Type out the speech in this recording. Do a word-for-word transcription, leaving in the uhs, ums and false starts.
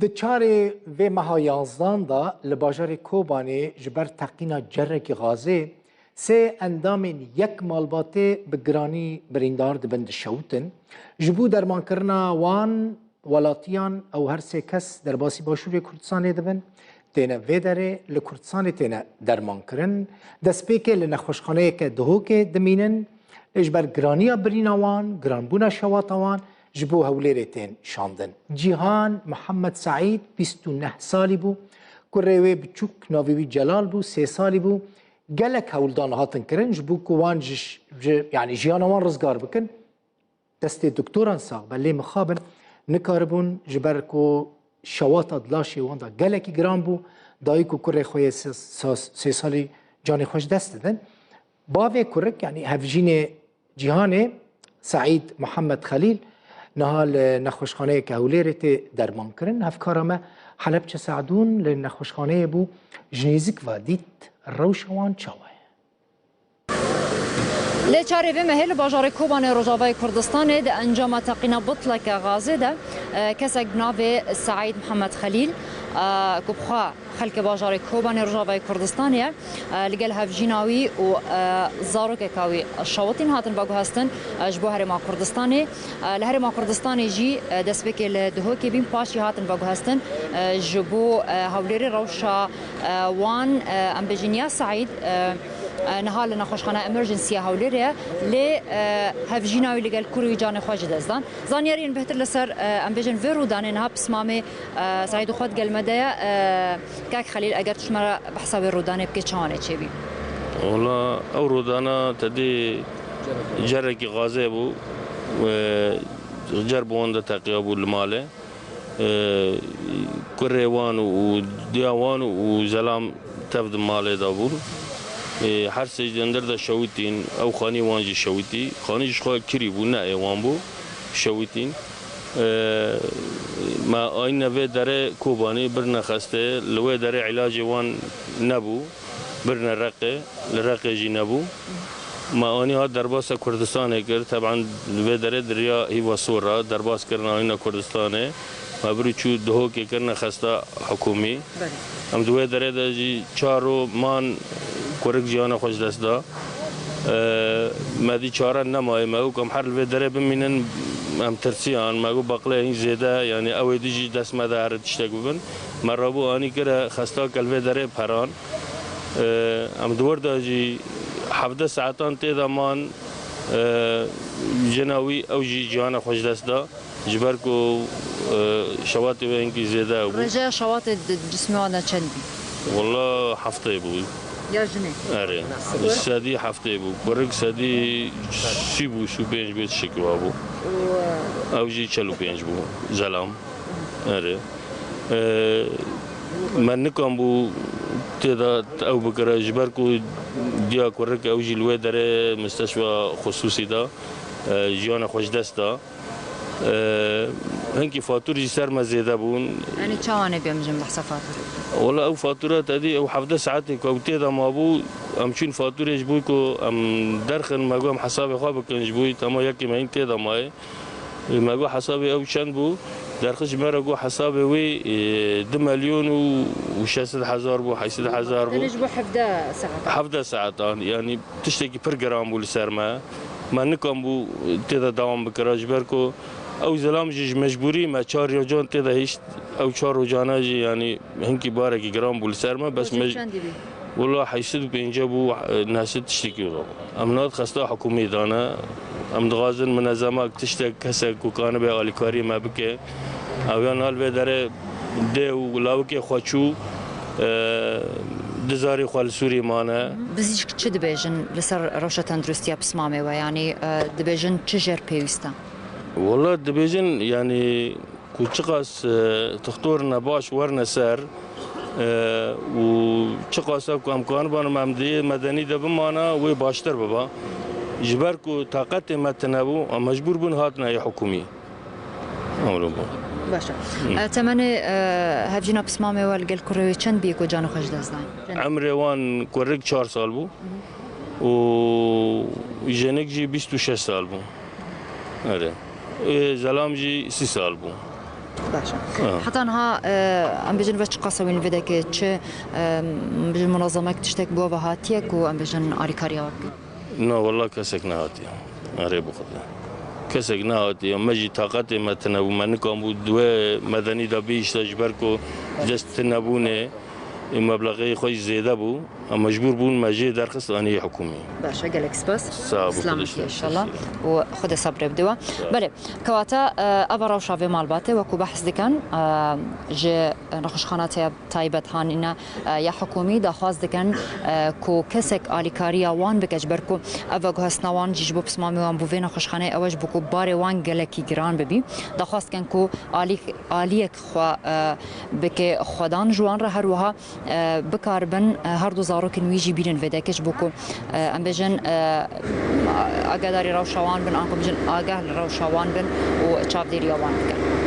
Di çarê vê meha yazdan de li bajarê Kobanê ji ber teqîna cerekî gazê sê endamên yek malbatê bi giranî birîndar dibin, dişewitin. Ji bo dermankirina wan welatiyan ew her sê kes derbasî Başûrê Kurdistanê dibin. Têne vê derê li Kurdistanê têne dermankirin. Destpêkê li nexweşxaneyeke Duhokê dimînin. Ji ber giraniya birîna wan, giranbûna şewata wan ji bo Hewlêrê tên şandin. Cîhan Mihemed Seîd bîst û neh salî bû. Kurê wê biçûk navê wî Celal bû, sê salî bû. Gelek hewldan hatin kirin ji bo ku wan ji, ji, yanî jiyana wan rizgar bikin. Destê doktoran sax be, lê mixabin nikaribûn ji ber ku şewata di laşê wan de gelekî giran bû. Dayik û kurê xwe yê sê, sê salî canê xwe ji dest didin. Bavê kurik, yanî hevjînê Cîhanê, Seîd Mihemed Xelîl, niha li nexweşxaneyeke Hewlêrê tê dermankirin. Hevkara me Helepçe Se'dûn li nexweşxaneyê bû, ji nêzik ve dît rewşa wan çawa ye. Lê çarê vê mehê li bajarê Kobanê Rojavayê Kurdistanê di encama teqîna bitleke gazê de, e, kesek bi navê Seîd Mihemed Xelîl, e, ku bi xwe xelkê bajarê Kobanê Rojavayê Kurdistanê ye, e, li gel hevjîna wî û, e, zarokeka wî şewitîn, hatin veguhestin, e, ji bo Herêma Kurdistanê. E, li Herêma Kurdistanê jî, e, destpêkê li Duhokê bîn, paşî hatin veguhestin, e, ji bo, e, Hewlêrê. Rewşa, e, wan, e, em bêjin ya Seîd, e, e, niha li nexweşxana emergency ya Hewlêrê ye, lê, e, hevjîna wî li gel kurê wî canê xwe ji dest dan. Zanyariyên bêhtir li ser, e, em bêjin vê rûdanê niha pismamê, e, Seîd û xwe di gel me de ye. E, kak Xelîl, eger tu ji me re behsa wê rûdanê bikê, çawanê çêbî? Wala ew rûdana te dî cerekî gazê bû. E, cer bi wan de teqiya bû li malê. E, kurê wan û diya wan û zelam tev di malê de bûn. E, her sê ji dindir de şewitîn, ew xanî wan jî şewitî. Xanî ji xwe kirî bû, ne ê wan bû, şewitîn. E, me ayîne vê derê Kobanê, birine xestê, li wê derê îlacê wan nebû. Birine Reqê, li Reqê jî nebû. Me anî hat derbasa Kurdistanê kir. Teban li vê derê di riya hîva sor re derbas kirin, anîne Kurdistanê. Me bir û çû Duhokê kirine xesta hikûmî. Belê. Em di wê derê de jî çar roj man kurik jiyana xwe ji dest da. Ee, me dî çare nemaye. Me got em her li vê derê bimînin, em tirsiyan. Me got baqlê hîn zêde, yanî ew ê dî jî dest me de here tiştek bibin. Me rabû anî kire xesta ke li vê derê peran. Ee, em di wir de jî hevdeh saetan tê de man, ee, jina wî ew jî ciyana xwe ji dest da. Ji ber ku, ee, şewatê wê hinkî zêde bû. Rêjeya şewatê di cismê wan de çend bî? Wala heftê bû. Ya jinê? Erê. Sedî heftê bû. Kurik sedî sî bû, sî û pênc bû, tiştekî wa bû. Û, ee, Ew jî çel û pênc bû. Zelam. Erê. Ee, me nikan bû tê de ew bikire, ji ber ku diya kurik ew jî li wê derê misteşfa xusûsî de, ee, jiyana xwe ji dest da. Ee, hinkî fatûr jî ser me zêde bûn. Yanî çawanê bê em jin behsa fatûrê? Wala ew fatûra te dî ew hevdeh saetê ku ew tê de mabû, em çûn fatûrê ji bo ku em derxin, me got em hesabê xwe bikin ji bo, tema yekê me hîn tê de mayê. Me got hesabê ew çend bû? Derxist ji me re got hesabê wê, e, du milyon û şeş sed hezar bû, heyt sed hezar bû. Tenê ji bo hevdeh saet. Hevdeh saetan, yanî tiştekî pir giran bû li ser me. Me nikan bû tê de dewam bikira, ji ber ku ew zelam jî ji mecbûrî me çar rojan tê de hişt. Ew çar rojana jî, yanî hinkî barekî giran bû li ser me, bes Rojê me çendî bî? Wala heyt sed û pêncî bû, e, neh sed tiştekî wilo. Em niha xesta hikûmê dane. Em dixwazin minezemek, tiştek, kesek ku kanibe alîkariyê me bike. Ew ya niha li vê derê dê û lawikê xwe çû, e, di zarê xwe li Sûrî mane. Bizîşk çi dibêjin li ser rewşa tenduristiya pismamê we? Yanî, e, dibêjin çi jêr pêwîst e? Wala dibêjin, yanî, ku çiqas, e, tixtor nebaş werne ser, e, û çiqasa ku em kaniban em di yê medenî de bimana, wê baştir biba. Ji ber ku taqetê me tune bû, em mecbûr bûn hatine yê hikûmî. Emro bû. Baş e. Hı. E, temenê, e, hevjîna pismamê we li gel kurê wê çend bî ku canê xwe ji dest dan? Emrê wan kurik çar sal bû û jenik jî bîst û şeş sal bû. Erê. Ê zelam jî sî sal bû. Baş e. Ha. Heta niha, e, em bêjin ve çiqas ewên vê dekê, çi, e, em bêjin munazemek tiştek bo ve hatiye ku em bêjin alîkariya we bikin? Na, wela kesek nehatiye. Erê bixwe. Kesek nehatiye. Me jî taqetê me tine bû. Me nikam bû di wê medenî de bê îşte ji ber ku dest tine bûne. Ê meblexê xwe jî zêde bû. Em mecbûr bûn me jê derxist anî hikûmî. Baş e, gelek spas. Sağ ol, Selamet Xwedê inşallah. Û Xwedê sabrê bide we. Belê, kewata, e, eva rewşa vê malbatê wekû behs dikin, e, ji nexweşxana te-, taybet hanîne, e, ya hikûmî daxwaz dikin, e, ku kesek alîkariya wan bike, ji ber ku ev veguhestina wan jî ji bo pismamê wan bû vê nexweşxaneyê ew e ji bo ku barê wan gelekî giran bibî. Daxwaz dikin ku alî-, aliyek xwe, e, bike xwedan ji wan re, her wiha e, bikaribin, e, her du zarokên wî jî bînin vê dekê ji bo ku, e, em bêjin, e, agadarî rewşa wan bin, an ku bêjin agah li rewşa wan bin û çavdêriya wan bikin.